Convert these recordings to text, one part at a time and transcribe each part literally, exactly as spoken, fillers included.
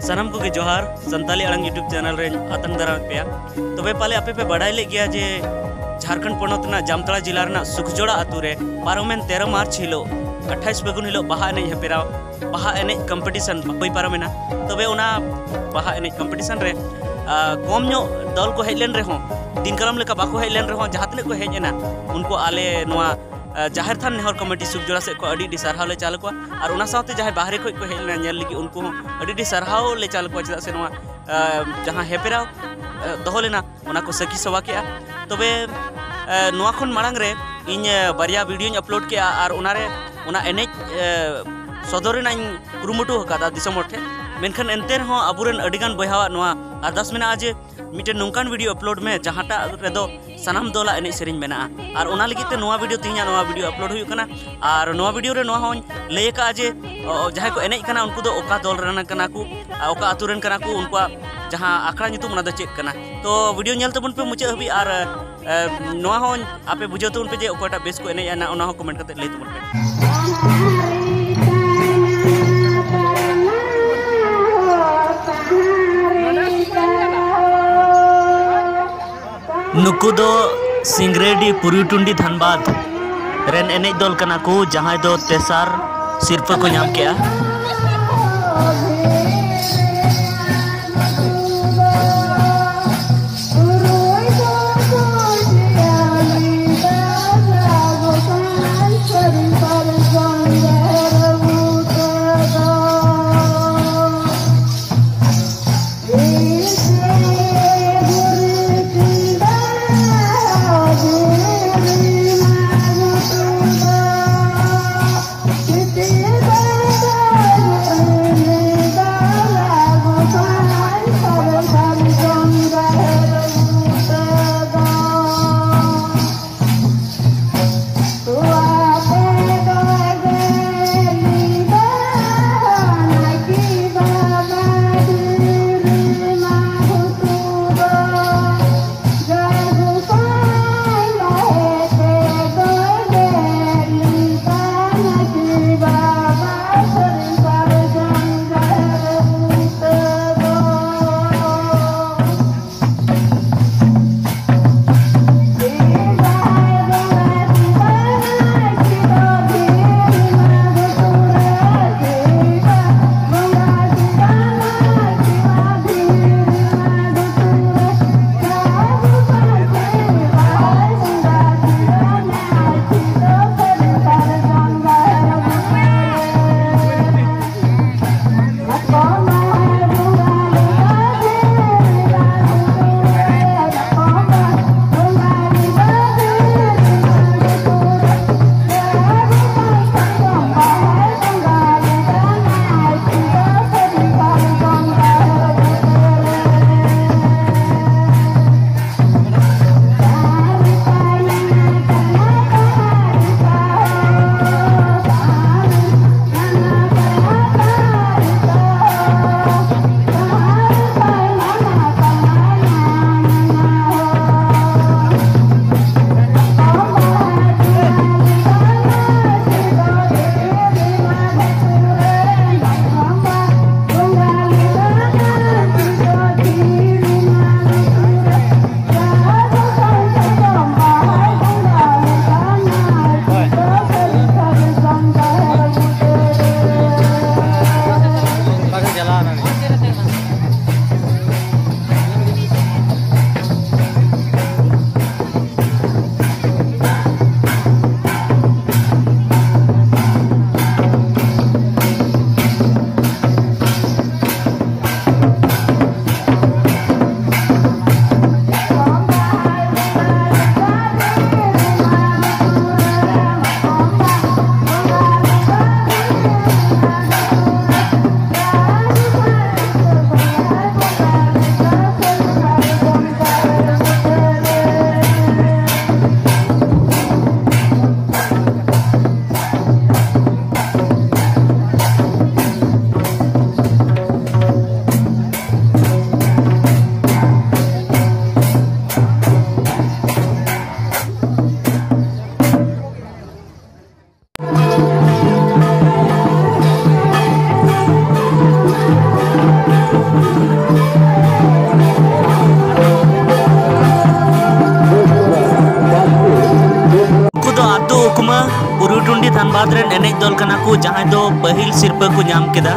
ᱥᱟᱱᱟᱢ ᱠᱚᱜᱮ ᱡᱚᱦᱟᱨ᱾ ᱥᱟᱱᱛᱟᱞᱤ ᱟᱲᱟᱝ YouTube channel ᱨᱮᱧ ᱟᱛᱟᱝ ᱫᱟᱨᱟᱢᱮᱫ ᱯᱮᱭᱟ᱾ ᱛᱚᱵᱮ ᱯᱟᱞᱮ ᱟᱯᱮ ᱯᱮ ᱵᱟᱰᱟᱭ ᱞᱮᱫ ᱜᱮᱭᱟ ᱡᱮ ᱡᱷᱟᱲᱠᱷᱚᱸᱰ ᱯᱚᱱᱚᱛ ᱨᱮᱱᱟᱜ ᱡᱟᱢᱛᱟᱲᱟ ᱡᱮᱞᱟ ᱨᱮᱱᱟᱜ ᱥᱩᱠᱷᱡᱚᱲᱟ ᱟᱛᱳ ᱨᱮ ᱯᱟᱨᱚᱢᱮᱱ ᱛᱮᱨᱚ ᱢᱟᱨᱪ ᱦᱤᱞᱳᱜ, ᱟᱴᱷᱟᱭᱤᱥ ᱯᱷᱟᱹᱜᱩᱱ ᱦᱤᱞᱳᱜ ᱵᱟᱦᱟ ᱮᱱᱮᱡ ᱦᱮᱯᱮᱨᱟᱣ, ᱵᱟᱦᱟ ᱮᱱᱮᱡ competition ᱦᱩᱭ ᱯᱟᱨᱚᱢᱮᱱᱟ᱾ ᱛᱚᱵᱮ ᱚᱱᱟ ᱵᱟᱦᱟ ᱮᱱᱮᱡ competition ᱨᱮ, ᱟ, ᱠᱚᱢ ᱧᱚᱜ ᱫᱚᱞ ᱠᱚ ᱦᱮᱡ ᱞᱮᱱ ᱨᱮᱦᱚᱸ, ᱫᱤᱱ ᱠᱟᱞᱚᱢ ᱞᱮᱠᱟ ᱵᱟᱠᱚ ᱦᱮᱡ ᱞᱮᱱ ᱨᱮᱦᱚᱸ, ᱡᱟᱦᱟᱸ ᱛᱤᱱᱟᱹᱜ ᱠᱚ ᱦᱮᱡ ᱮᱱᱟ, ᱩᱱᱠᱩ ᱟᱞᱮ ᱱᱚᱣᱟ ᱟ, ᱡᱟᱦᱮᱨ ᱛᱷᱟᱱ ᱱᱮᱦᱚᱨ ᱠᱚᱢᱤᱴᱤ ᱥᱩᱠᱡᱚᱲᱟ ᱥᱮᱫ ᱠᱷᱚᱱ ᱟᱹᱰᱤ ᱟᱹᱰᱤ ᱥᱟᱨᱦᱟᱣ ᱞᱮ ᱪᱟᱞ ᱟᱠᱚᱣᱟ᱾ ᱟᱨ ᱚᱱᱟ ᱥᱟᱶᱛᱮ ᱡᱟᱦᱟᱸᱭ ᱵᱟᱦᱨᱮ ᱠᱷᱚᱱ ᱠᱚ ᱦᱮᱡ ᱞᱮᱱᱟ ᱧᱮᱞ ᱞᱟᱹᱜᱤᱫ, ᱩᱱᱠᱩ ᱦᱚᱸ ᱟᱹᱰᱤ ᱟᱹᱰᱤ ᱥᱟᱨᱦᱟᱣ ᱞᱮ ᱪᱟᱞ ᱟᱠᱚᱣᱟ, ᱪᱮᱫᱟᱜ ᱥᱮ ᱱᱚᱣᱟ, ᱟ, ᱡᱟᱦᱟᱸ ᱦᱮᱯᱮᱨᱟᱣ, ᱟ, ᱫᱚᱦᱚ ᱞᱮᱱᱟ, ᱚᱱᱟ ᱠᱚ ᱥᱟᱹᱠᱷᱤ ᱥᱚᱵᱷᱟ ᱠᱮᱜᱼᱟ᱾ ᱛᱚᱵᱮ, ᱟ, ᱱᱚᱣᱟ ᱠᱷᱚᱱ ᱢᱟᱲᱟᱝ ᱨᱮ ᱤᱧ, ᱟ, ᱵᱟᱨᱭᱟ videoᱧ upload ᱠᱮᱜᱼᱟ, ᱟᱨ ᱚᱱᱟᱨᱮ ᱚᱱᱟ ᱮᱱᱮᱡ, ᱟ, ᱥᱚᱫᱚᱨ ᱨᱮᱱᱟᱜ ᱤᱧ ᱠᱩᱨᱩᱢᱩᱴᱩ ᱟᱠᱟᱫᱟ ᱫᱤᱥᱚᱢ ᱦᱚᱲ ᱴᱷᱮᱱ᱾ ᱢᱮᱱᱠᱷᱟᱱ ᱮᱱᱛᱮ ᱨᱮᱦᱚᱸ ᱟᱵᱚᱨᱮᱱ ᱟᱹᱰᱤᱜᱟᱱ ᱵᱚᱭᱦᱟᱣᱟᱜ ᱱᱚᱣᱟ ᱟᱨᱫᱟᱥ ᱢᱮᱱᱟᱜᱼᱟ ᱡᱮ ᱢᱤᱫᱴᱮᱱ ᱱᱚᱝᱠᱟᱱ video upload ᱢᱮ, ᱡᱟᱦᱟᱸᱴᱟᱜ ᱨᱮᱫᱚ ᱥᱟᱱᱟᱢ ᱫᱚᱞᱟᱜ ᱮᱱᱮᱡ ᱥᱮᱨᱮᱧ ᱢᱮᱱᱟᱜᱼᱟ᱾ ᱟᱨ ᱚᱱᱟ ᱞᱟᱹᱜᱤᱫ ᱛᱮ ᱱᱚᱣᱟ video, ᱛᱮᱦᱮᱧᱟᱜ ᱱᱚᱣᱟ video upload ᱦᱩᱭᱩᱜ ᱠᱟᱱᱟ᱾ ᱟᱨ ᱱᱚᱣᱟ video ᱨᱮ ᱱᱚᱣᱟ ᱦᱚᱸᱧ ᱞᱟᱹᱭ ᱟᱠᱟᱫᱼᱟ ᱡᱮ, ᱚ, ᱡᱟᱦᱟᱸᱭ ᱠᱚ ᱮᱱᱮᱡ ᱠᱟᱱᱟ, ᱩᱱᱠᱩ ᱫᱚ ᱚᱠᱟ ᱫᱚᱞ ᱨᱮᱱ ᱠᱟᱱᱟ ᱠᱚ, ᱟᱨ ᱚᱠᱟ ᱟᱹᱛᱩ ᱨᱮᱱ ᱠᱟᱱᱟ ᱠᱚ, ᱩᱱᱠᱩᱣᱟᱜ ᱡᱟᱦᱟᱸ ᱟᱠᱷᱲᱟ ᱧᱩᱛᱩᱢ, ᱚᱱᱟ ᱫᱚ ᱪᱮᱫ ᱠᱟᱱᱟ᱾ ᱛᱚ video ᱧᱮᱞ ᱛᱟᱵᱚᱱ ᱯᱮ ᱢᱩᱪᱟᱹᱫ ᱦᱟᱹᱵᱤᱡ, ᱟᱨ, ᱮ, ᱱᱚᱣᱟ ᱦᱚᱸ ᱟᱯᱮ ᱵᱩᱡᱷᱟᱹᱣ ᱛᱟᱵᱚᱱ ᱯᱮ ᱡᱮ ᱚᱠᱚᱭᱴᱟᱜ ᱵᱮᱥ ᱠᱚ ᱮᱱᱮᱡᱼᱟ, ᱚᱱᱟ ᱦᱚᱸ comment ᱠᱟᱛᱮ ᱞᱟᱹᱭ ᱛᱟᱵᱚᱱ ᱯᱮ᱾ ᱱᱩᱠᱩ ᱫᱚ ᱥᱤᱝᱨᱮᱰᱤ ᱯᱩᱨᱩᱭᱴᱩᱱᱰᱤ ᱫᱷᱟᱱᱵᱟᱫᱽ ᱨᱮᱱ ᱮᱱᱮᱡ ᱫᱚᱞ ᱠᱟᱱᱟ ᱠᱚ, ᱡᱟᱦᱟᱸᱭ ᱫᱚ ᱛᱮᱥᱟᱨ ᱥᱤᱨᱯᱟᱹ ᱠᱚ ᱧᱟᱢ ᱠᱮᱜᱼᱟ᱾ ᱫᱷᱟᱱᱵᱟᱫᱽ ᱨᱮᱱ ᱮᱱᱮᱡ ᱫᱚᱞ ᱠᱟᱱᱟ ᱠᱚ, ᱡᱟᱦᱟᱸᱭ ᱫᱚ ᱯᱟᱹᱦᱤᱞ ᱥᱤᱨᱯᱟᱹ ᱠᱚ ᱧᱟᱢ ᱠᱮᱫᱟ᱾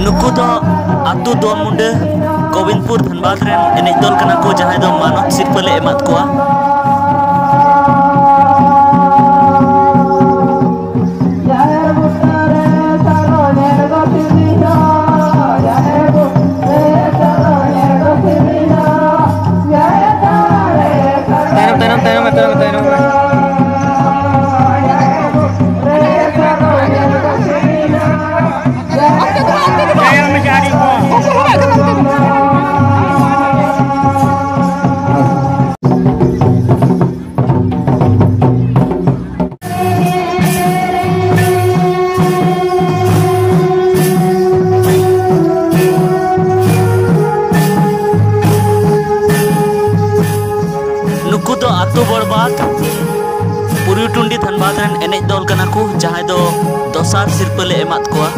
ᱱᱩᱠᱩ ᱫᱚ ᱟᱹᱛᱩ ᱫᱚᱞ ᱢᱩᱰᱟᱹ ᱜᱳᱵᱤᱱᱫᱯᱩᱨ ᱫᱷᱟᱱᱵᱟᱫᱽ ᱨᱮᱱ ᱮᱱᱮᱡ ᱫᱚᱞ ᱠᱟᱱᱟ ᱠᱚ, ᱡᱟᱦᱟᱸᱭ ᱫᱚ ᱢᱟᱱᱚᱛ ᱥᱤᱨᱯᱟᱹ ᱞᱮ ᱮᱢᱟᱫ ᱠᱚᱣᱟ᱾ ᱛᱟᱭᱱᱚᱢ, ᱛᱟᱭᱱᱚᱢ, ᱛᱟᱭᱱᱚᱢ ᱢᱮ, ᱛᱟᱭᱱᱚᱢ ᱢᱮ, ᱛᱟᱭᱱᱚᱢ ᱢᱮ᱾ ᱱᱩᱠᱩ ᱫᱚ ᱟᱛᱳ ᱵᱚᱲᱵᱟᱫ ᱯᱩᱨᱩᱭᱴᱩᱱᱰᱤ ᱫᱷᱟᱱᱵᱟᱫᱽ ᱨᱮᱱ ᱮᱱᱮᱡ ᱫᱚᱞ ᱠᱟᱱᱟ ᱠᱚ, ᱡᱟᱦᱟᱸᱭ ᱫᱚ ᱫᱚᱥᱟᱨ ᱥᱤᱨᱯᱟᱹ ᱞᱮ ᱮᱢᱟᱫ ᱠᱚᱣᱟ᱾